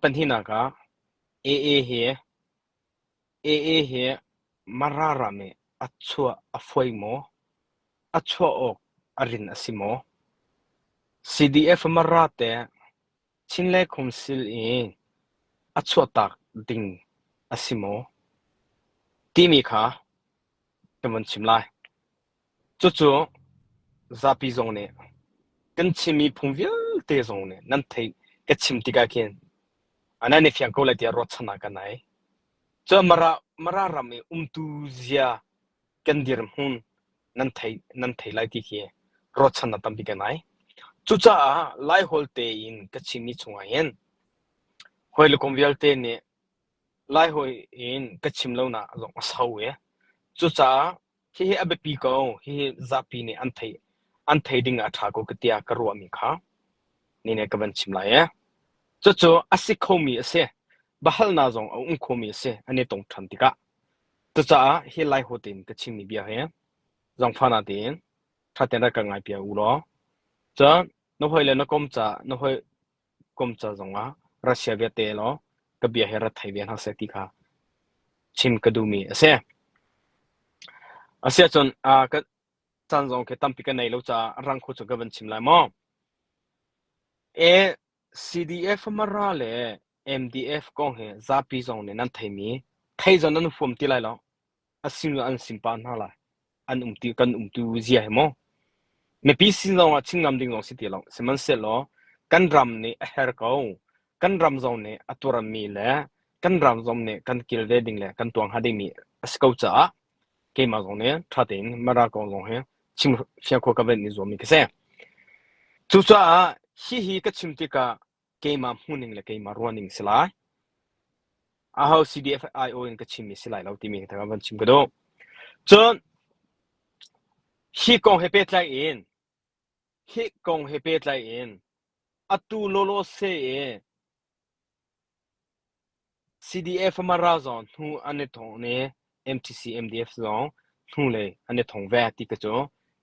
Pahnihnak ah AA hi AA hi Mara ram i a chuah a fawi maw? A chuah awk a rin a si maw? CDF Mara teh Chin le Khumsil i a chuahtak ding a si maw? Timi kha ka vun chim lai. Cucu zapi zong nih kan Chin miphun vialte zong nih nan theih ka chim tikah khin nan i fiang ko lai tiah ruahchannak ka nei. Cun Mara, Mara ram i umtu zia kan dirhmun nan thei nan thei lai ti khi ruahchannak tampi ka nei. Cucaah Laiholh tein ka chimmi chungah hin hawi le kom vialte nih Laiholh in ka chim lonak zong a sau i cucaah Hihi a biapi ko. Hihi zapi nih an theih an thei ding ah a ṭha ko ka tiah ka ruahmi kha ni nih ka van chim lai ee. Cucu a si khomi a si. Biahalnak zong a um khomi a si an i tong ṭhan tikah. Cucaah hi Laiho tein ka chimmi bia hi zaangfahnak tein ṭha tein rak ka ngaipiak u law cun na hawile na kom ca na hawi kom ca zongah Russia vialte law ka bia hi rat thei ve hna seh ti kha chim ka duhmi a si. Asiahcun uh, ka caan zong khi tampi ka nei lo caah rang khu cu ka van chim lai maw? E CDF Mara le MDF kong hi zapi zong nih nan theimi thei zong nan huam ti lai lo. A sim an sim pah hna lai. An um ti kan umtu zia hi maw? Mipi sin zong ah chim ngam ding zong si ti lo. Sihmanhsehlaw kan ram nih a her ko. Kan ram zong nih a tuarmi le kan ram zong nih kan kilve ding le kan tuang hnga dingmi a si ko caah keimah zong nih ṭha tein Mara kong zong hi chim fiang khawh ka van i zuammi ka si. Cucaah hihi ka chim tikah keimah hmuhning le keimah ruahning si lai. Aho CDF-IO in ka chimmi si lai lo timi ka van chim ka duh. Cun hi kong he pehtlai in hi kong he pehtlai in atu lawlaw se i CDF Mara zong hnu an i thong i MTC MDF zong hnulei an i thong ve ti ka cu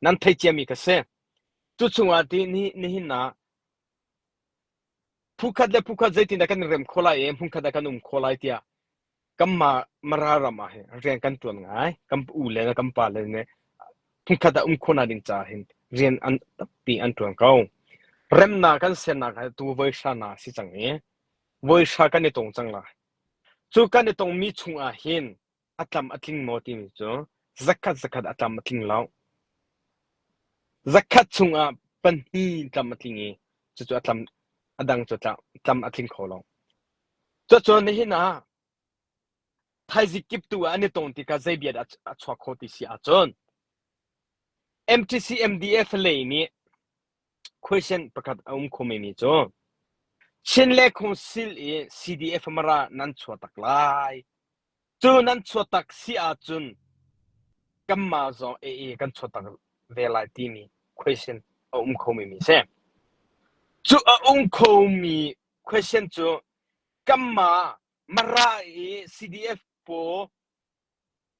nan theih ciami ka si. Cu chungah ti nihin ah Phukhat le phukhat zeitindah kan i rem khawh lai i hmunkhat ah kan um khawh lai tiah kanmah Mara ram ah hin rian kan ṭuan ngai. Kan u le kan pa le nih hmunkhat ah um khawhnak ding caah hin rian an tampi an ṭuan ko. Remnak kan sernak hi tu voi hra na si cang i voi hra kan i tong cang lai. Cu kan i tongmi chungah hin a tlam a tling maw timi cu zakhat zakhat a tlam a tling lo. Zakhat chungah pahnih tlam a tling i cucu a tlam a dang cu tlam a tling kho lo. Cucu nihin ah thaizing kiptu ah an i tong tikah zei bia dah a chuak kho ti si ahcun MTC MDF lei nih question pakhat a um kho mi cu Chin le Council i CDF Mara nan chuah tak lai. Cu nan chuah tak si ahcun kanmah zong ee kan chuah tak ve lai timi question a um kho mi si. Cu a um kho mi question cu kanmah Mara i CDF pawl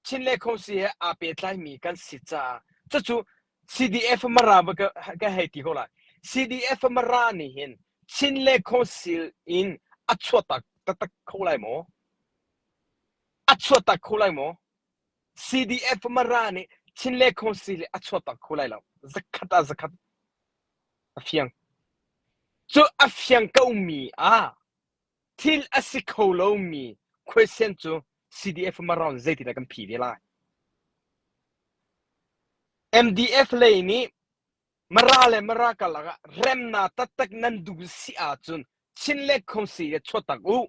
Chin le Khawsi he aa pehtlaimi kan si caah cucu CDF Mara va ka, ka hei ti ko lai. CDF Mara nih hin Chin le Khawsil in a chuahtak taktak kho lai maw? A chuahtak kho lai maw? CDF Mara nih Chin le Khawsil a chuahtak kho lai lo. Zakhat ah zakhat a fiang. Cu a fiang ko mi ah Thil a si kho lomi question cu CDF Maron zeitindah kan phi ve lai? MDF lei nih Mara le Mara karlak ah remnak taktak nan duh si ahcun Chin le Khomsi le chuahtak u.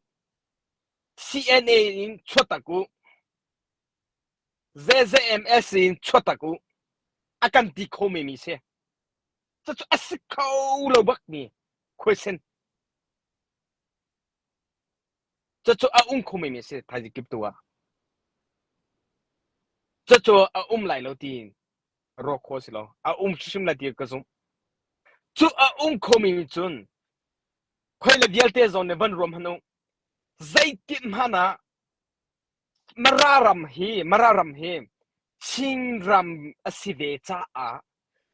CNA in chuahtak u. ZZMS in chuahtak u. A kan ti kho mi si. Cucu a si kho lo bakmi question Cucu a um kho menmi a si thaizing kiptu ah. Cucu a um lai lo tiin ruah khawh a si lo. A um hrimhrim lai ti ka zumh. Cu a um khomi cun khoi le vialte zong nih van ruam hmanh u. Zeitik hmanh ah Mara ram hi Mara ram hi Chinram a si ve caah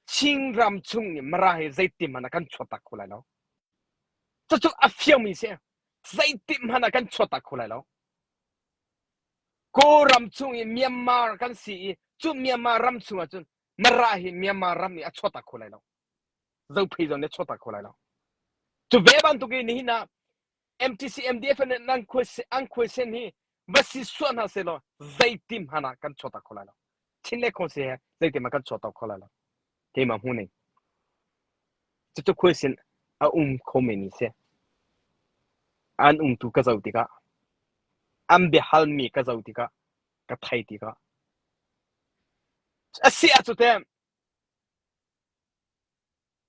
Chinram chung i Mara hi zeitin hmanh ah kan chuahtak kho lai lo. Cucu a fiangmi si. Zeitik hmanh ah kan chuahtak kho lai lo. Kawlram chung i Myanmar kan si i cu Myanmar ram chung ahcun Mara hi Myanmar ram i a chuahtak kho lai lo. Zophei zong nih a chuahtak kho lai lo. Cu ve bantuk in nihin ah MTC MDF nih nan an khuaisen hi va si suah hna sehlaw zeitim hmanh ah kan chuahtak kho lai lo. Chin le Khawsi he zeitim ah kan chuahtak kho lai lo. Keimah hmu ning. Cucu khuaisin a um kho men mi si. An umtu ka zoh tikah, an biahalmi ka zoh tikah, ka thei tikah. A si ah cute,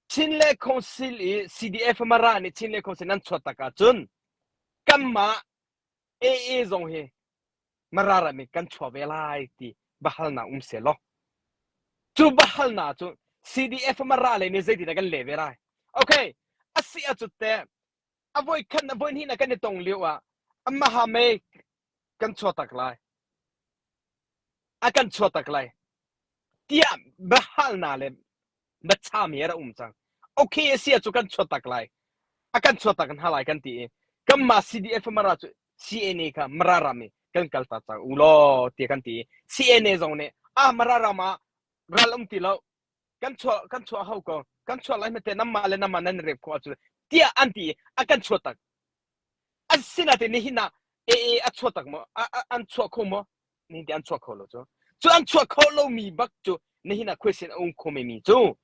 Chin le Council i CDF Mara nih Chin le Council nan chuat tak ahcun kanmah AA zong hi Mara ram in kan chuah ve lai ti biahalnak um sehlaw cu biahalnak cu CDF Mara lei nih zeitin dah kan leh ve lai? Okay, a si ahcun teh a voi khat na voi hnih na kan i tong lio ah amaha mei kan chuah tak lai a kan chuah tak lai tiah biahalnak le biachami a rak um cang. Okay a si ahcun kan chuah tak lai. A kan chuah tak hna lai kan ti i kanmah CDF Mara cu CNA kha Mara ram i kan kal ta cang u law tiah kan ti i CNA zong nih ah Mara ram ah ral um ti lo kan chuah kan chuah hau ko kan chuah lai hmete namah le namah nan rep khawh ahcun tiah an ti i a kan chuah tak. Asinain nihin ah AA a chuah tak maw? An chuah kho maw? Nihin ti an chuah kho lo cu. Cu an chuah kho lomi bak cu nihin ah khuaisin a um kho mi cu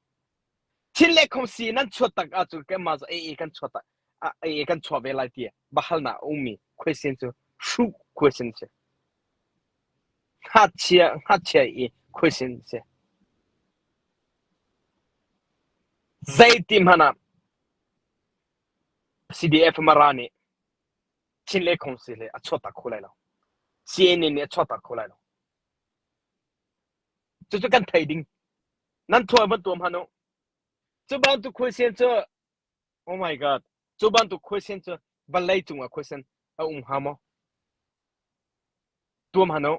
Chin le Khomsi nan chuah tak ahcun keimah cu AA kan chuah tak AA kan chuah ve lai ti bahalnak a ummi khuaisin cu hruh khuaisin si. Ngakchia ngakchia i khuaisin si. Zeiti hmanh ah CDF Mara nih Chin le Khongsi le a chuahtak kho lai lo. CNN nih a chuahtak kho lai lo. Cucu kan thei ding. Nan thuai van tuam han u. Cu bantuk khuaisen cu oh my god cu bantuk khuaisen cu vawlei cungah khuaisen a um hnga maw? Tuam han u.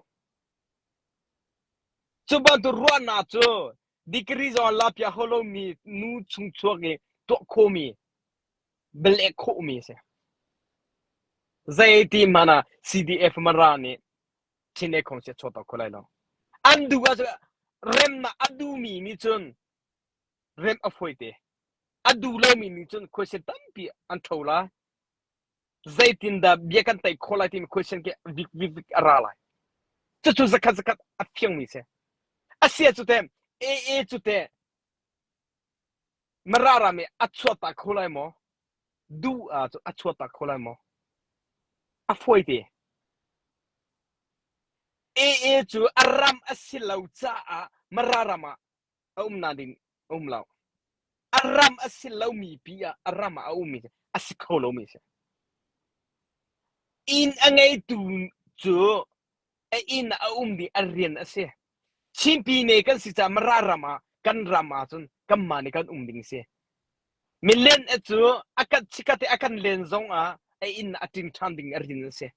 Cu bantuk ruahnak cu degree zong la piak hau lomi nu chungchuak i tuah khawhmi bialeh khawhmi a si. Zeiti hmanh ah CDF Mara nih Chin Ekhong si a chuahter kho lai lo. An duh ahcun remnak a duhmi nih cun rem a fawi te. A duh lomi nih cun question tampi an ṭho lai. Zeitindah bia kan tei khawh lai timi question khi vik vik vik a ra lai. Cucu zakhat zakhat a fiangmi si. A sia cu te AA cu te Mara ram i a chuahtak kho lai maw? Duh ah cu a chuahtak kho lai maw? A fawi te. AA cu a ram a si lo caah Mara ram ah a umnak ding a um lo. A ram a si lomi pi ah a ram ah a ummi a si kho lomi a si. Inn a ngeitu cu a inn ah a um ding a rian a si. Chinpi ne kan si caah Mara ram ah kan ram ah cun kanmah nih kan um ding si. Milen cu a kan chikkhat a kan len zong ah a inn a ṭing ṭhan ding a rian a si.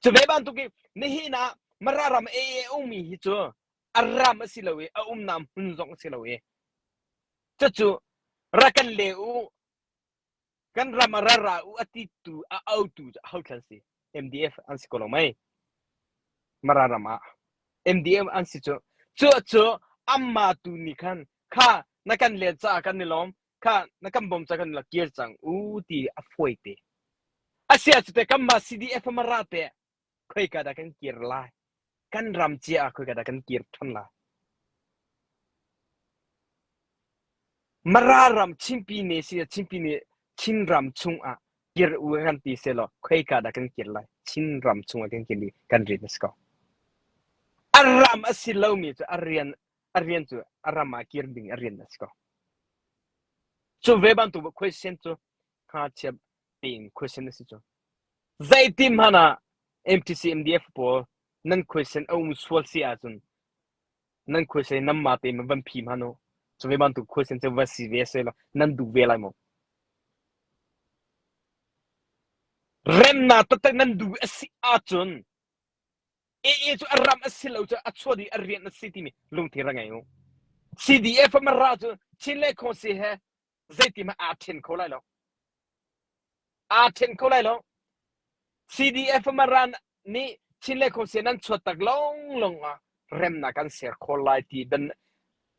Cu ve bantuk i nihin ah Mara ram a a ummi hi cu a ram a si lo i a umnak hmun zong a si lo i cucu ra kan le u kan ram ah ra ra u a ti tu a autu cu aho thlan si MDF an si ko lo mei Mara ram ah MDF an si cu cu cu amma tu nih khan kha na kan len caah kan i lawm kha na kan bawm caah kan la kir cang u ti a fawi te asia cu te kanmah CDF Mara te khoika dah kan kir lai kan ram cia ah khoika dah kan kir ṭhan lai Mara ram Chinpi ne si Chinpi ne Chin ram chung ah kir u kan ti selaw khoika dah kan kir lai Chin ram chung ah kan kir i kan rian a si ko a ram a si lomi cu a rian a rian cu a ram ah kir ding a rian a si ko cu ve bantuk question cu ngakchia tein question a si cu Zeitin hmanh ah MTC MDF pawl nan khuaisen a um sual si ahcun nan khuaisen nanmah tein van phi hmanh u. Cu ve bantuk khuaisen cu va si ve selaw nan duh ve lai maw? Remnak taktak nan duh a si ahcun AA cu a ram a si lo cu a chuah dih a rian a si timi lungthin ra ngei u. CDF Mara cu Chin le Khawsi he zeitin hmanh aa ṭhen kho lai lo. Aa ṭhen kho lai lo. CDF Maran nih Chin le Khawse nan chuat tak longlong ah remnak kan ser kho lai ti ban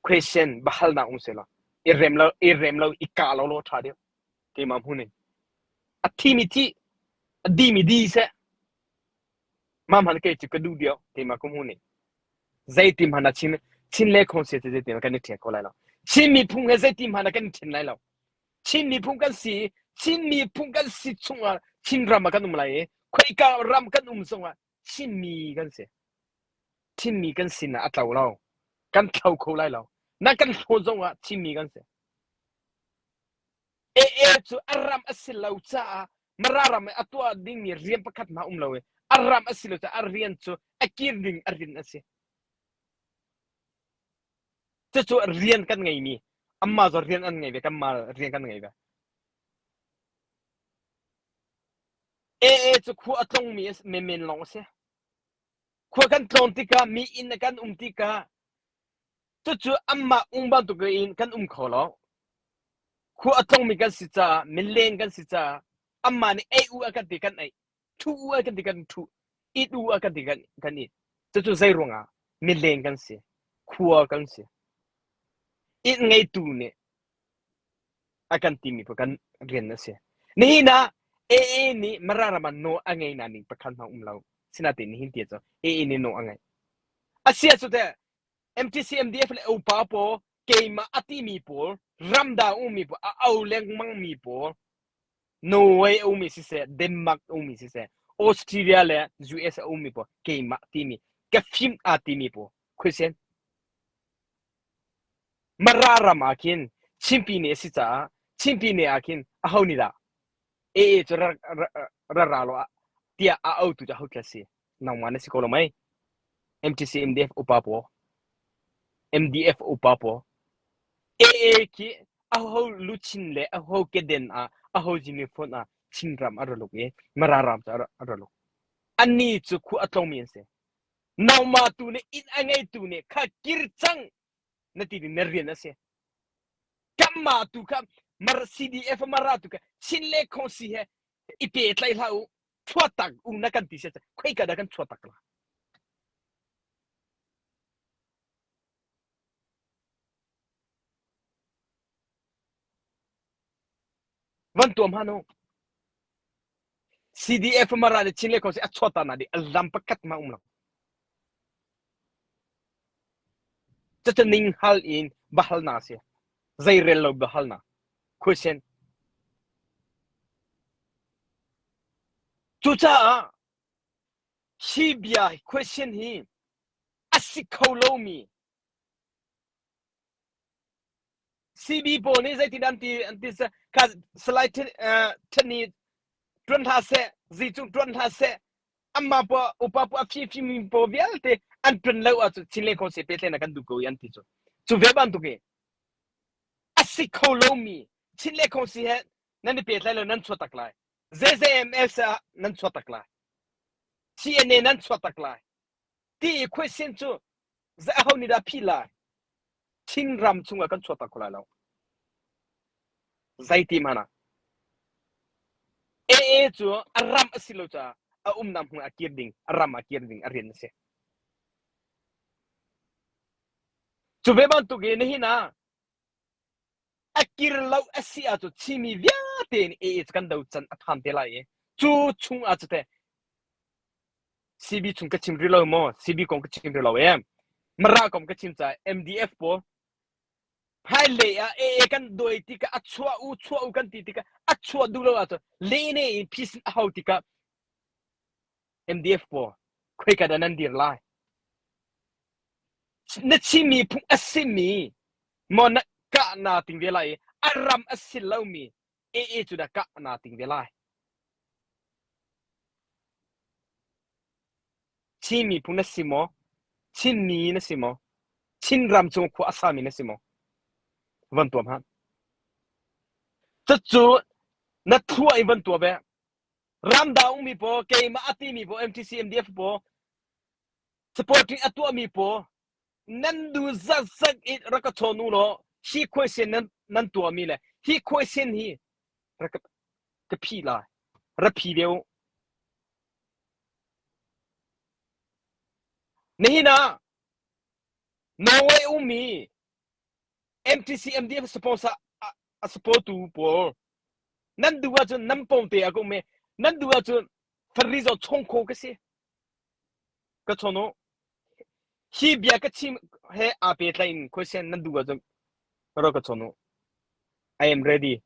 question bahalnak um sela. I rem lo i rem lo i ka lo lo tha deuh. Keimah hmun in. A thi mi thi a di mi di seh. Mam han kei cu ka duh deuh keimah ka hmun in. Zeitim hmanh ah Chin Chin le Khawse cu zeitim kan i ṭhial kho lai lo. Chin miphun he zeitim hmanh ah kan i ṭhen lai lo. Chin miphun kan si Chin miphun kan si chungah Chin ram ah kan um lai i khoika ram kan um zongah Chinmi kan si. Chinmi kan sin ah a tlo lo. Kan thlo kho lai lo. Na kan hlaw zongah Chinmi kan si. AA cu a ram a si lo caah Mara ram i a tuah dingmi rian pakhat hmah um lo i a ram a si lo caah a rian cu a kir ding a rin a si. Cucu rian kan ngeimi anmah zong rian an ngei ve kanmah rian kan ngei ve. AA cu khua a tlongmi menmen lawng a si. Khua kan tlawn tikah mi inn kan um tikah cucu anmah um bantuk in kan um kho lo. Khua a tlongmi kan si caah mileng kan si caah anmah nih ei u a kan ti kan ei. Ṭhu u a kan ti kan ṭhu. It u a kan ti kan, kan it. Cucu zei ruangah mileng kan si. Khua kan si. Inn ngeitu nih a kan timi cu kan rian a si. Nihin ah AA nih Mara ram ah nawl a ngei na ning pakhat hmang um lo. Sinain nihin ti cu AA nih nawl a ngei. Asia cu teh MTC MDF le upa pawl keimah a timi pawl ramdang ummi pawl a au lengmang mi pawl Norway a ummi siseh Denmark a ummi siseh Australia le US a ummi pawl keimah timi ka fim aa timi pawl khuisen Mara ram ah khin Chinpi ne a si caah Chinpi ne ah khin aho nih dah AA cu ra ra ra law tiah a autu cu aho tlai si? Nangmah na si ko lo mei? MTC MDF upa pawl MDF upa pawl AA khi aho luchin le aho keden ah aho uniform ah Chinram a ra luk i Mara ram cu a ra luk. Annih cu khu a tlongmi an si. Nangmah tu nih inn a ngeitu nih kha kir cang na ti ding na rian a si. Kanmah tu kha Mar CDF Mara tu kha Chin le Khawngsi he i pehtlaih hlah u chuahtak u na kan ti sia khoika dah kan chuahtak la van tuam han u CDF Mara le Chin le Khawngsi a chuahta na di a lam pakhat ma um lo Cucu ninghal in biahalnak a si. Zeirel lo biahalnak. Question. Cucaah hi bia question hi a si kho lomi CB pawl nih zeitin an ti an ti kha Salai Thani ṭuan hlah seh, Zicung ṭuan hlah seh, amma po upa po a fi fi mi po vialte an ṭuan lo ahcun Chin le Khawse pehtlaihnak kan duh ko i an ti cu. Cu ve bantuk i a si kho lomi Chin le Khawse he nan i pehtlai lo nan chuah tak lai. ZZMS ah nan chuah tak lai. CNA nan chuah tak lai. Ti i question cu aho nih dah phih lai? Chinram chungah kan chuahtak kho lai lo. Zeiti hmanh ah. AA cu a ram a si lo caah a umnak hmun a kir ding, a ram a kir ding a rian a si. Cu ve bantuk in nihin ah a kir lo a si ahcun Chinmi vialte in AA cu kan do can a phan te lai i cu chung ah cu teh CB chung ka chim rih lo maw? CB kong ka chim rih lo e. Mara kong ka chim caah MDF pawl hmailei ah AA kan dawi tikah a chuah u chuah u kan ti tikah a chuah duh lo ahcun lene in phisin a hau tikah MDF pawl khoika dah nan dir lai? Na chimmi phung a simi maw na kah naa ting ve lai i a ram a si lomi AA cu dah kah naa ting ve lai? Chin miphun na si maw? Chinmi na si maw? Chinram cung khua a sami na si maw? Van tuah hmanh. Cucu na thua in van tuah ve. Ramdang ummi pawl, keimah a timi pawl, MTC, MDF pawl, supporting a tuahmi pawl, nan du zatzat in rak ka chawn u law hi khuaisen nan, nan tuahmi le hi khuaisen hi rak ka, ka phih lai. Ra phi ve u. Nihin ah Norway ummi MTC MDF sponsor a supportu pawl nan duh ahcun nan pawngte ah ka um i nan duh ahcun Fari zaw chong kho ka si. Ka chawn u. Hi bia ka chim he aa pehtlai in question nan duh ahcun ro ka chawn u. I am ready.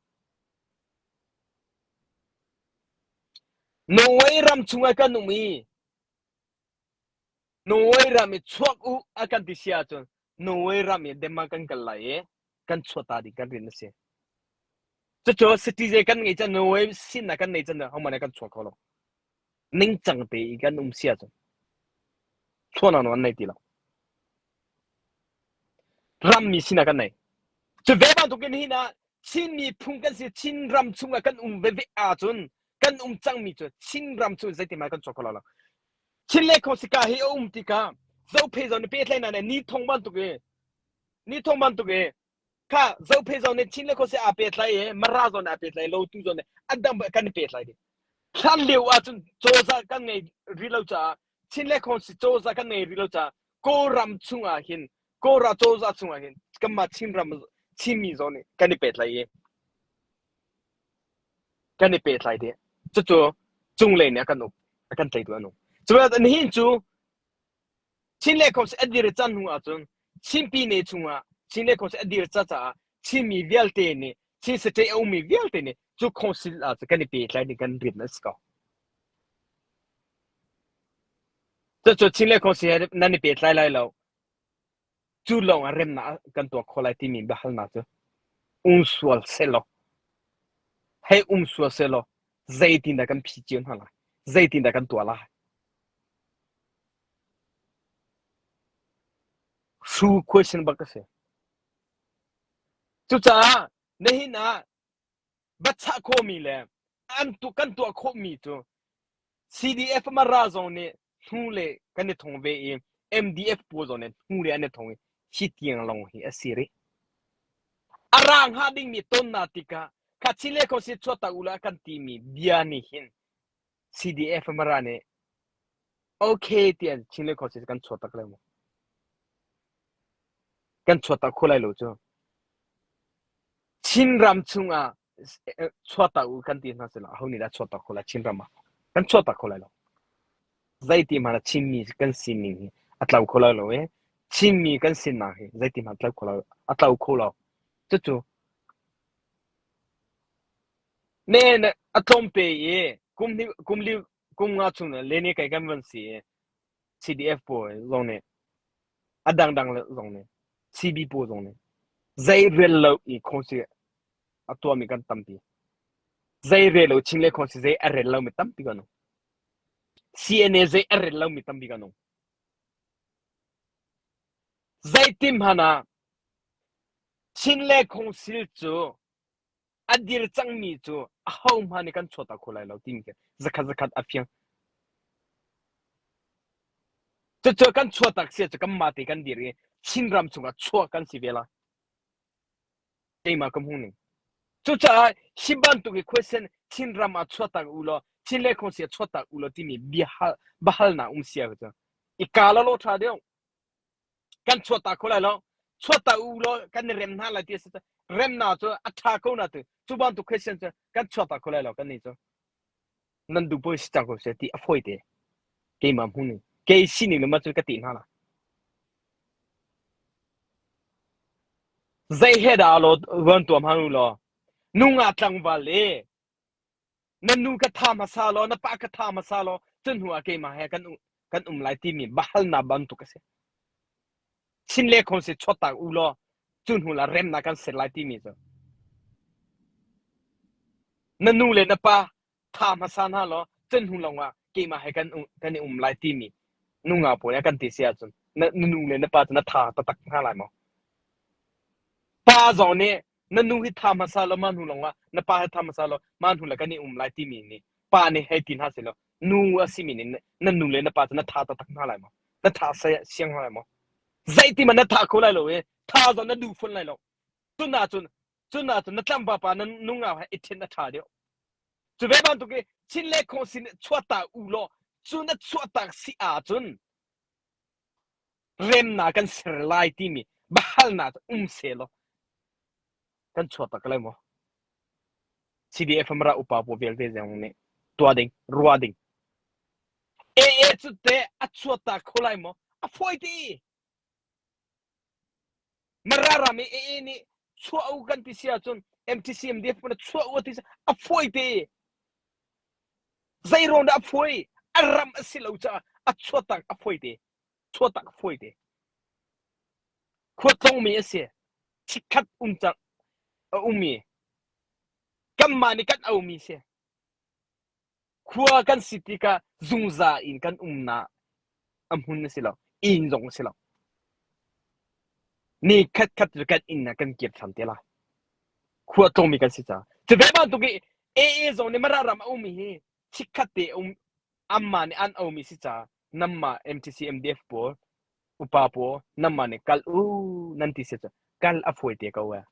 Norway ram chungah kan um i Norway ram i chuak u a kan ti si ahcun Norway ram i Denmark kan kal lai i kan chuah ta ding kan rian a si. Cucu citizen kan ngei cang Norway sinnak kan nei cang hohmanh kan chuak kho lo. Ningcang te i kan um si ahcun chuahnak nawl an nei ti lo. Rammi sinak kan nei. Cu ve bantuk in hin ah Chin miphun kan si Chin ram chungah kan um veve ahcun kan um cangmi cu Chin ram cu zeitimah kan chuak kho lo. Chin le Khosika hi a um tikah Zophei zong nih pehtlaihnak nih ni thong bantuk i ni thong bantuk i kha Zophei zong nih Chin le Khosi aa pehtlai i Mara zong nih aa pehtlai Lotu zong nih an dang kan i pehtlai dih. Hlan lio ahcun cozah kan ngei rih lo caah Chin le Khosi cozah kan ngei rih lo caah Kawlram chungah hin Kawlra cozah chungah hin kanmah Chinram Chinmi zong nih kan i pehtlai i kan i pehtlai dih. Cucu cunglei nih a kan uk, a kan tleitu an um. Cucaah nihin cu Chin le Khawmsi a dir cang hnu ahcun Chin pine chungah Chin le Khawmsi a dir ca caah Chinmi vialte nih Chin state a ummi vialte nih cu council ah cun kan i pehtlai ding kan rian a si ko. Cucu Chin le Khawmsi he nan i pehtlai lai lo. Cu lawng ah remnak kan tuah khawh lai timi biahalnak cu um sual sehlaw hei um sual sehlaw zeitindah kan phi cio hna lai? Zeitindah kan tuah lai? Hru question bak a si. Cucaah nihin ah va chah khawhmi le an tu kan tuah khawhmi cu CDF Mara zong nih hnu le kan i thong ve i MDF pawl zong nih hnu le an i thong i hi tiang lawng hi a si rih. A ra hnga dingmi tonnak tikah kha Chile Council chuahtak u la kan timi bia nih hin CDF Mara nih okay tiah Chile Council kan chuahtak lai maw? Kan chuahtak kho lai lo cu. Chinram chungah chuahtak u kan ti hna sila aho nih dah chuahtak kho lai Chinram ah kan chuahtak kho lai lo. Zeiti hmanh ah Chinmi kan sining hi a tlo kho lai lo i Chinmi kan sinak hi zeiti hmanh tlo kho lo a tlo kho lo. Cucu ne ne a tlawmte i kum hnih kum li kum nga chung le ne kai kan van si i CDF pawl zong nih a dangdang zong nih CB pawl zong nih zei rel lo i khawsi a tuahmi kan tampi. Zei rel lo Chin le khawsi zei a rel lomi tampi kan um. CNA zei a rel lomi tampi kan um. Zeitim hmanh ah Chin le Khawngsil cu a dir cangmi cu ahohmanh nih kan chuahter kho lai lo timi khi zakhat zakhat a fiang. Cucu kan chuahtak si cu kanmah te kan dir i Chinram chungah chuah kan si ve lai. Keimah ka hmuh ning. Cucaah hi bantuk hi question Chinram ah chuahtak u law Chin le Khawngsi ah chuahtak u law timi biahal bahalnak um sia cu i ka la law ṭha deuh. Kan chuahtak kho lai lo. Chuahtak u law kan i rem hna lai ti a si. Remnak cu a ṭha ko na tu. Cu bantuk question cu kan chuahtak kho lai lo kan nih cu. Nan duh paoh si cang ko seh ti a fawi te. Keimah hmu ning. Kei sining le mah cu ka ti hna la. Zei he dah law ruan tuam han u law. Nungak tlangval le na nu ka tha hmasa law na pa ka tha hmasa law cun hnu ah keimah he kan kan um lai timi bahalnak bantuk a si. Chin le khon si chawtak u law cu hnu la remnak kan ser lai timi cu. Na nu le na pa tha hmasa hna law cun hnu lawng ah keimah he kan kan i um lai timi nungak pawl he kan ti si ahcun na nu le na pa cu na tha taktak hna lai maw? Pa zong nih na nu hi tha hmasa law mah hnu lawng ah na pa hi tha hmasa law mah hnu le kan i um lai timi nih pa nih hei ti hna seh law nu a simi nih na nu le na pa cu na tha taktak hna lai maw? Na tha siang hna lai maw? Zeiti hmanh na tha kho lai lo i tha zong na duh fawn lai lo. Cun ahcun cun ahcun na tlangval pa na nungak he i ṭhen a ṭha deuh. Cu ve bantuk i Chin le Khawng sin chuahtak u law cu na chuahtak si ahcun. Remnak kan ser lai timi biahalnak cu um sehlaw kan chuak tak lai maw? CDF Mara upa pawl vialte zong nih tuah ding, ruah ding. AA cu teh a chuat ta kho lai maw? A fawi ti. Mara ram i AA nih chuah u kan ti si ahcun MTC MDF pawl chuah u ti a fawi te. Zei ruang dah a fawi? A ram a si lo caah a chuat tak a fawi te. Chuah tak a fawi te. Khua tlongmi a si. Chikkhat um cang a ummi. Kanmah nih kan aumi si. Khua kan si tikah zungzal in kan umnak a hmun a si lo. Inn zong a si lo. Ni khatkhat cu kan inn ah kan kir ṭhan te lai. Khua tlawngmi kan si caah. Cu ve bantuk i AA zong nih Mara ram a ummi hi chikkhat te um anmah nih an aumi si caah nanmah MTC MDF pawl upa pawl nanmah nih kal u nan ti si cu kal a fawi te ko ee.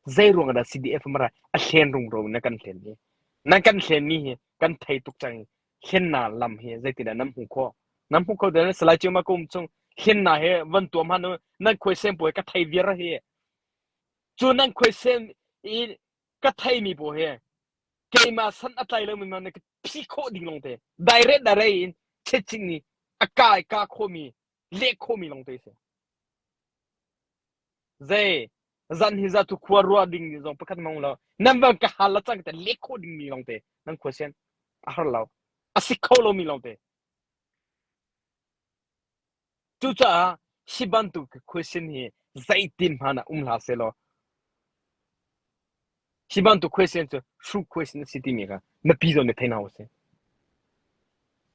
Zei ruang dah CDF mara a hlen rungro na kan hlen hi? Nan kan hlen mi hi kan thei tuk cang i hlennak lam hi zeitindah nan hmuh khawh? Nan hmuh kho den Salai Ciuma kum chung hlennak he van tuam han u nan khuaisen pawl ka thei viar hi. Cu nan khuaisen i ka thei mi pawl hi keimah san a tlai lomi man ka phi khawh ding lawng te direct direct in chetching ni a kai ka khomi leh khomi lawng te si. Zei zan hi za tu khua rua ding ni zong pakhat mong lo nan van ka hal la cang te leh khawh ding mi lawng te nan khua sian a har lo a si kho lo mi lawng te cucaah hi bantuk question hi zeitin hmanh ah um hlah seh law hi bantuk question cu true question a si timi kha mipi zong nih thei hna usih.